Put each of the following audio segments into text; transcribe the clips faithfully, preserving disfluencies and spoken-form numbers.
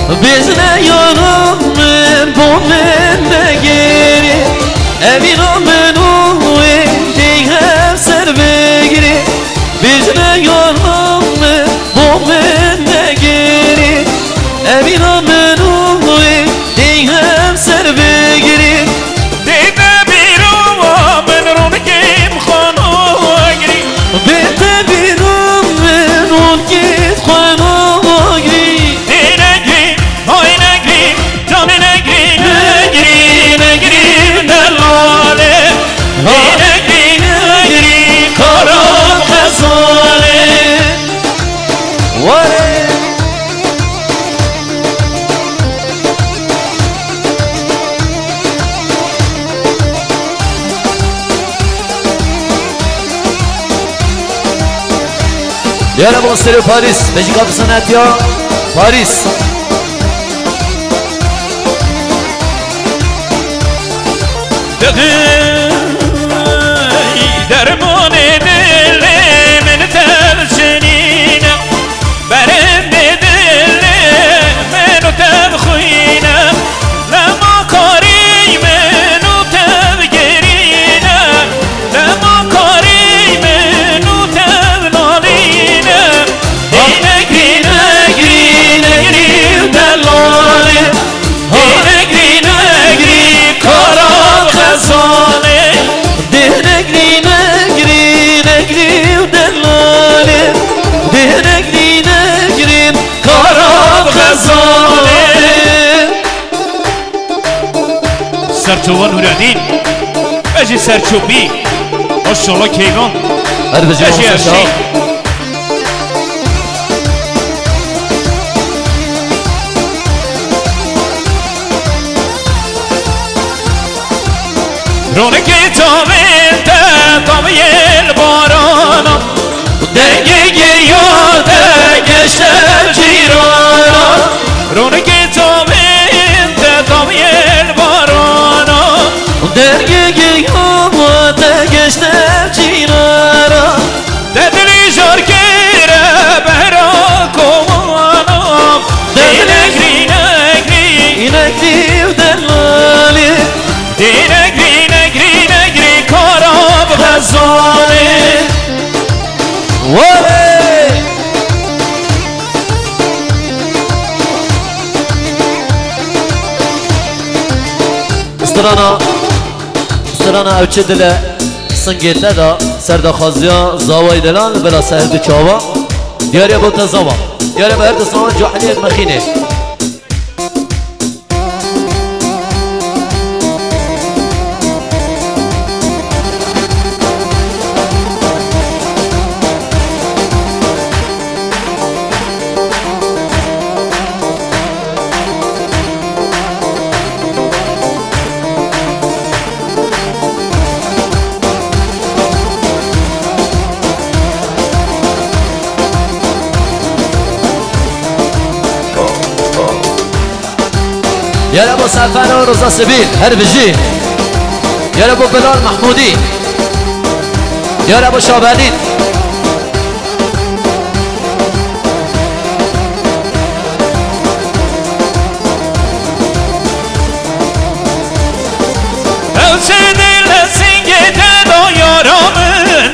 Bêjne yara min bo min negirî, evîna min û wê tê hev ser bigirî. Bêjne yara min bo min negirî, evîna min û wê tê hev ser bigirî. Dê te bîra min rûnikê xwe nagirî. Bê te bîra min rûnikê xwe nagirî. Dê negirî, hay negirî, canê negirî, negirî, negirî, delalê. Hay negirî, negirî, kara xezalê. Warê. Yara bo serê Parîs, mejîka bi sanetiya Parîs. Didî dermanê dilê min tev jinîne. Berendê dilê min û tev xwîne, lema karî min û tev girîne, lema karî min û tev nalîne. Dê negrî, negrî, negrî û delalê. Dê negrî, negrî, kara xezalê. Dê negrî, negrî, negrî û delalê. Dê negrî, negrî, kara xezalê. Serçova Nureddin. Ez jî Serçobî. Maşallah Keyvan. Her bijî Ez jî maşallah. Erşî. Ronekê çavên te taviyê li barana. Dengê geriya te geşte cîrana. Ronekê çavên te taviyê li barana. Dengê geriya te geşte cîrana. Te dilî jar kire behra kovana. Te dilî negrî, negrî, negrî û delalî. Dê negrî, negrî, negrî, kara bi xezalê. Wahey! Strana, strana ew çi dile singê te da, serdaxwaziya Zawayê Delal bila ser di çawa. Diyariya bo te Zawa. Diyariya bo her di Zawa Cuheliyê Mexînê. Yara bo Sefer û Rıza Sibîl, her bijî. Yara bo Bilal Mahmudî. Yara bo Şabelîn. Ew çi dil singê te da yara min.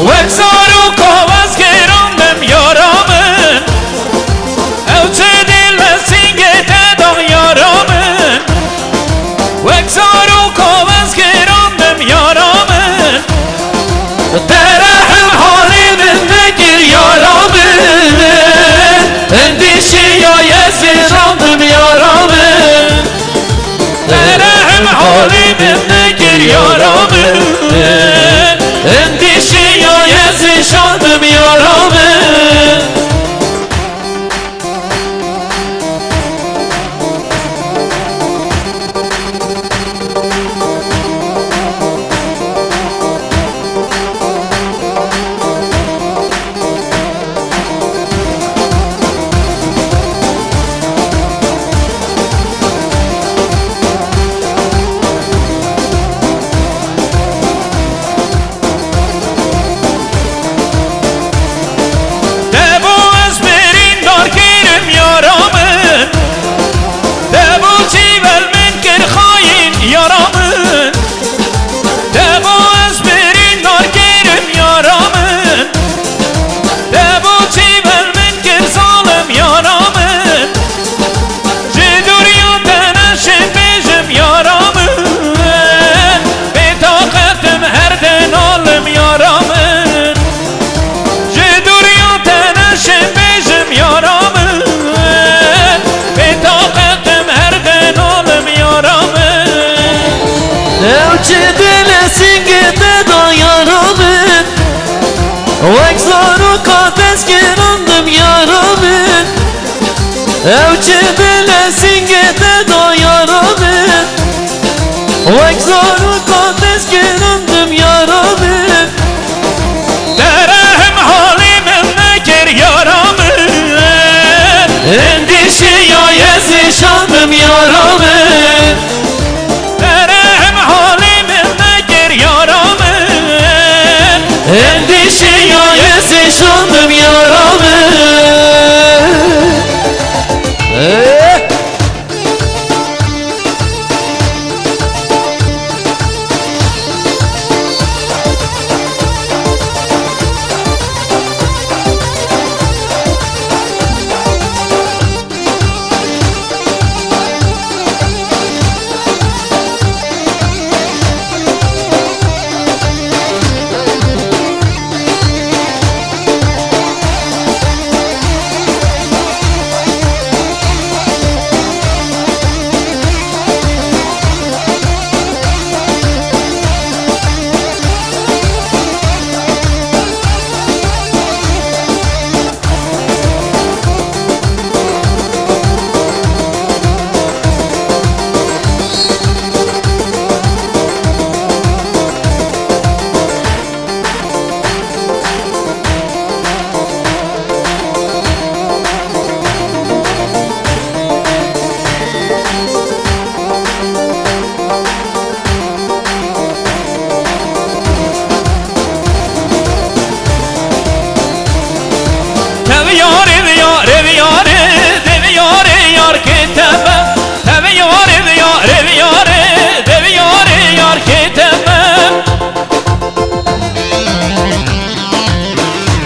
Wek zarok awaz girandim yara min. Ew çi dil singê te da yara min. Wek zarok awaz girandim yara min. Te rehim halê min nekir yara min. Endîşiya yezî jandim yara min. Te rehim halê min nekir yara min. Endîşiya yezî jandim yara min. Ew çi dile singê te da yara min, wek zaroka dest girandim yara min. Te rehm halê min nekir yara min, endîşiya ez êşandim yara min. Te rehm halê min nekir yara min, endîşiya ez êşandim yara min. Eh! Tev yarê, yarê, yarê, dev yarê, yar kê teme. Tev yarê, yarê, yarê, dev yarê, yar kê teme.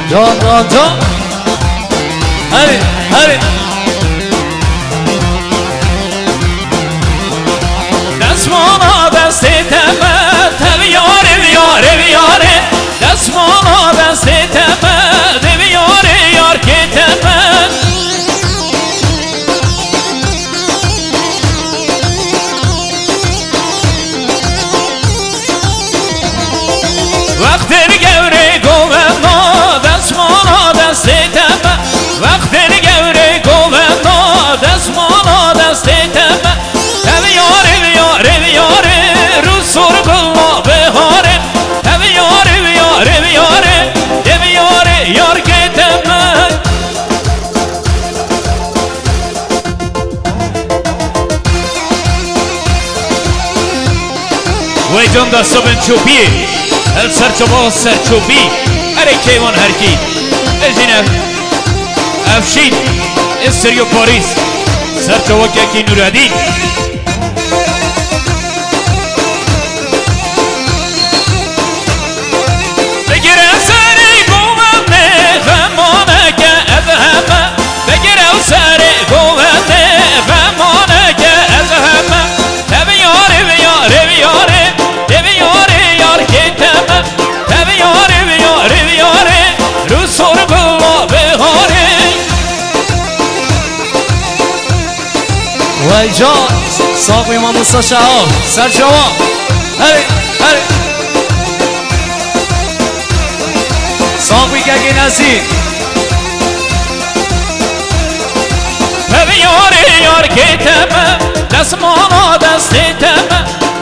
Can, can, can. Hadi, hadi. Destmala destê te me, tev yarê, yarê, yarê. Destmala destê te me, dev yarê, yar kê teme. Wextê li gewrê govenda, destmala destê te me. Wextê li gewrê govenda, destmala destê te me. Tev yarê, yarê, yarê, rû sor bila biharê. Tev yarê, yarê, yarê, dev yarê, yar kê teme. Wey can desta bin çopiyê. El serçava serçopî. Erê keywan herkî. Ejîne. Efşîn. Esteriyo Parîs. Serçava kekî Nuredîn. Bigire serê govendê, xemaneke ez heme. Bigire serê govendê, xemaneke ez heme. Tev yarê, yarê, yarê, dev yarê, yar kê teme. Tev yarê, yarê, yarê, rû sor bila biharê. Wey can, sax bî mamosta Şaho, serçava. Hey, hey. Sax bî kekê Nezî. Tev yarê, yar kê teme, destmala destê te me.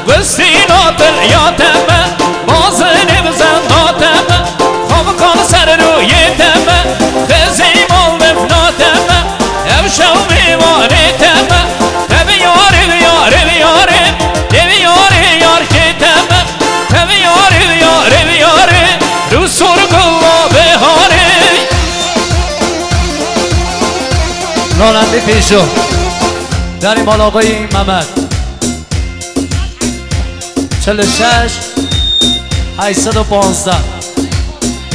Gustîna tilya te me, bazinê bi zenda te me, xavikan ser rûyê te me, xizî mal defna te me, ev şew mêvanê te me, tev yarê, yarê, yarê, dev yarê, yar kê te me, tev yarê, yarê, yarê, rû sor bila biharê. Ronandê pêşo. Derê mala xwe yî Mehmet. Çil û şeş, heyt sed û panzdeh.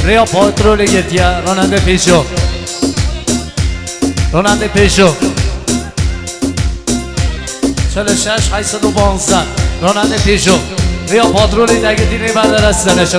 Rêya patrolê girtiye, ronandê pêşo. Ronandê pêşo. Çil û şeş, heyt sed û panzdeh. Ronandê pêşo. Rêya patrolê degirtî rê berde dest de neşe.